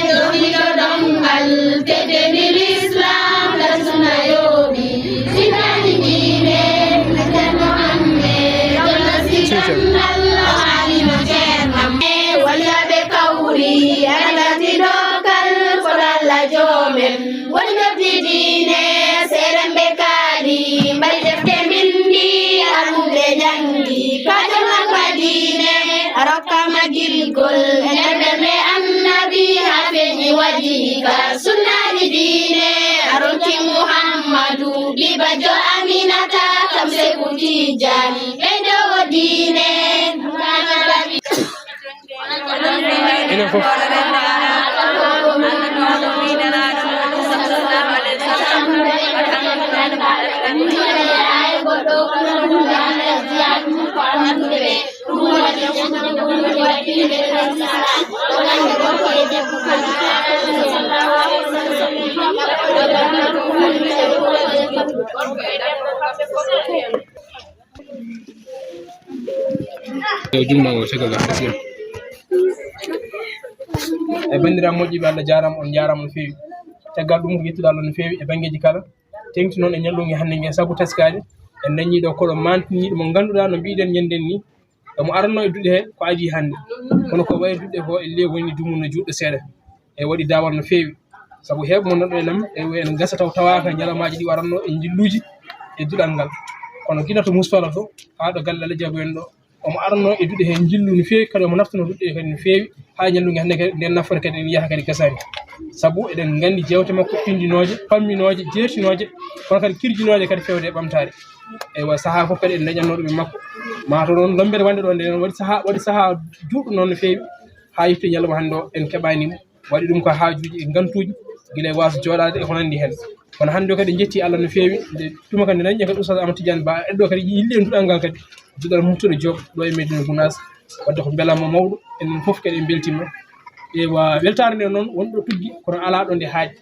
ɗowniiɗo ɗomngal, teddeendi Lislaam, ka sunna yooɓi. Sinaani diine, Ceerno Hammee, ɗo nasti tan Allah, haalino Ceerno. Waliyaaɓe kawri, ana ngarti dokkal, ko Alla joomen. Woni noddi diine, seeɗen ɓe kaali, mbaɗi defte mbinndi, almuɓɓe janngi. Ka jom Alla diine, a rokkaama girgol, e nder ɓernde Annabi, haa feeñi wajihi ka. Sunnaaji diine, a ronki Muhammadu, ɓii bajjo Aminata, kam Seeku Tijaani, ɓeydoowo diine. Enen fof. Yo junngo caggal ngal, merci. E banndiraaɓe moƴƴiiɓe, Allah jaaraama, on njaaraama no feewi. Caggal ɗum, ko yettude Allah no feewi e banngeeji kala. Teeŋti noon e ñallunnge hannde nge, sabu taskaade en dañii ɗo koɗo maantiniiɗo mo ngannduɗaa, no mbiɗen ñanden ni, omo aranno e duɗe he ko adii hannde. Kono ko wayi duɗe ko e le woni dumunno juuɗe seeɗa. E waɗi daawal no feewi. Sabu heewɓe mo nanɗo e nam, e en gasa taw tawaaka ñalawmaaji ɗi waranno e njilluuji e duɗal ngal. Kono gila to Moussa Fala to, haa ɗo galle Alhaji Abu en ɗo, omo aranno e duɗe he njillu no feewi, kadi omo naftuno duɗe he kadi no feewi, haa ñallunge hannde kadi nden nafoore kadi ene yaha kadi gasaani. Sabu eɗen nganndi jeewte makko pinndinooje, pamminooje, jeertinooje, kono kadi kirjinooje kadi feewde e ɓamtaare. Eywa, sahaa fof kadi en dañatno ɗum e makko. Maa to noon lombere wonde ɗo nde waɗi sahaa, waɗi sahaa juuɗo noon no feewi, haa yettii ñalawma hannde o en keɓaani mo. Waɗi ɗum ko haajuuji e ngantuuji, gila e waaso jooɗaade e ko nanndi heen. Kono hannde o kadi en njettii Allah no feewi, nde tuma kadi nde dañɗen kadi Oustaz Amadou Tidiane Ba, en ɗo kadi yilli en duɗal ngal kadi, duɗal Murtuɗo Diop ɗo e Medina Gounass. Wadde ko mbelaama mawɗo, enen fof kadi en mbeltiima. Eywa, weltaare nde noon wonɗo tuggi, kono alaa ɗo nde haaɗi.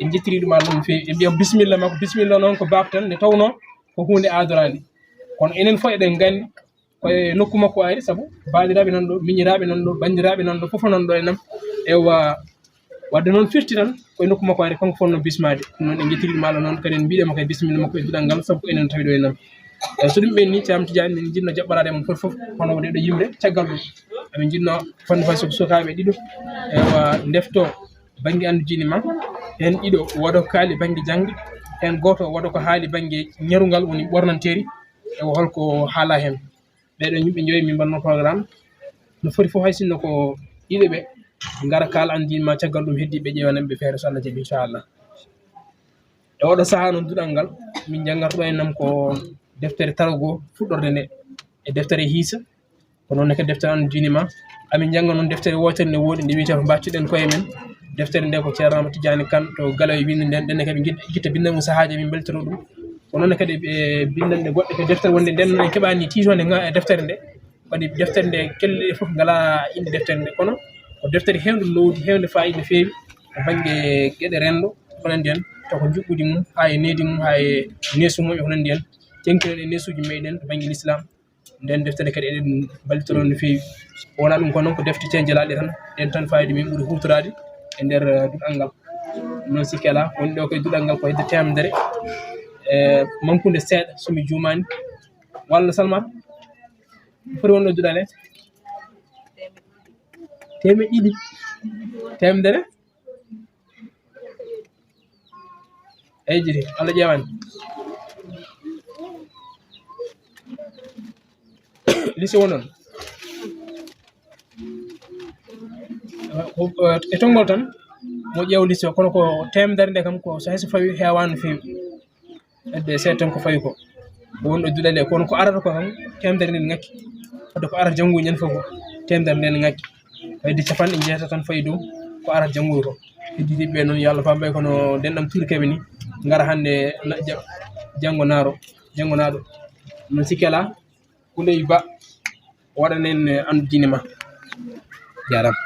En njettirii ɗum Allah no feewi. En mbiya bisimilla makko, bisimilla noon ko baabtal nde tawnoo ko huunde aadoraande. Kono enen fof eɗen nganndi ko e nokku makko ari, sabu baaɗiraaɓe nan ɗo, miñiraaɓe nan ɗo, banndiraaɓe nan ɗo, fof nan ɗo e nam. Eywa, wadde noon firti tan, ko e nokku makko ari, kanko fotno bismaade. Ɗum noon en njettirii ɗum Allah noon, kadi en mbiɗe makko e bisimilla makko e duɗal ngal, sabu ko enen tawi ɗo e nam. Eywa, so ɗum ɓenni, Caam Tijaan, min njiɗno jaɓɓaraade mon fof fof, hono waɗi ɗo yimre, caggal ɗum. Emin njiɗno fotde fay so ko sukaaɓe ɗiɗo, eywa, ndefto bannge anndu diine ma. Heen ɗiɗo waɗo kaali bannge jaŋde, heen gooto waɗo ko haali bannge ñerungal, woni ɓornanteeri, e holko haala heen. Ɓeeɗo yimɓe njoyi min mbaɗno programme. No foti fof, hay sinno ko ɗiɗo ɓe ngara kaala anndu diine ma, caggal ɗum heddi ɓe ƴeewana ɓe feere so Allah jaɓi, inchallah. E oɗo sahaa noon duɗal ngal, min njanngarto ɗo e nam ko deftere tarogo fuɗɗorde nde, e deftere hiisa, ko noon ne kadi deftere anndu diine ma. Amin njannga noon deftere wootere nde woɗi, nde wiyetee ko Mbaaccuɗen Koye Men. Deftere nde ko Ceerno Amadou Tidiane Kane to Galawi winndi nden, ɗen ne kadi ngid-, gitta binndal mum sahaaji, min mbeltoro ɗum. Ko noon ne kadi e binndannde goɗɗe kadi deftere wonde nden noon en keɓaani tiitoonde nga e deftere nde. Waɗi deftere nde, kelle ɗe fof ngalaa innde deftere nde, kono ko deftere heewnde loowdi, heewnde faayiida no feewi to bannge geɗe renndo, ko nanndi heen, to ko njuɓɓudi mum, haa e needi mum, haa e neesu mum, e ko nanndi heen. Teeŋtinoɗen e neesuuji meɗen to bannge Lislaam. Nden deftere kadi eɗen mballitoro no feewi. Wonaa ɗum ko noon ko defte cenjalaaɗe tan, ɗen tan fayde min ɓuri huutoraade e nder, eh, duɗal ngal. Noon sikke alaa, woni ɗo koye duɗal ngal ko hedde teemedere, eh, mankude seeɗa, so mi juumaani. Walla Salma? Foti wonno duɗal he? Teemeɗɗe ɗiɗi. Teemedere? Eyi, jiri, Allah ƴeewani. Lycée won noon. E tonngol tan, mo ƴeew lycée o, kono ko teemedere nde kam, ko so hay so fawi heewaani no feewi. Hedde seeɗa tan ko fawi ko. Ko wonɗo duɗal he, kono ko arata ko tan, teemedere nden ŋakki. Wadde ko arata janngo ñande fof ko teemedere nden ŋakki. Ko hedde capanɗe jeetati tan fawi dow ko arata janngo ko. Heddiiɓe ɓe noon, yo Allah faam ɓe kono denɗam tuurkeeɓe ni, ngara hannde na-, ja-, janngo naaro, janngo naaɗo. Noon sikke alaa, Kuley Ba, waɗanen, eh, anndujini ma. Jaaraama.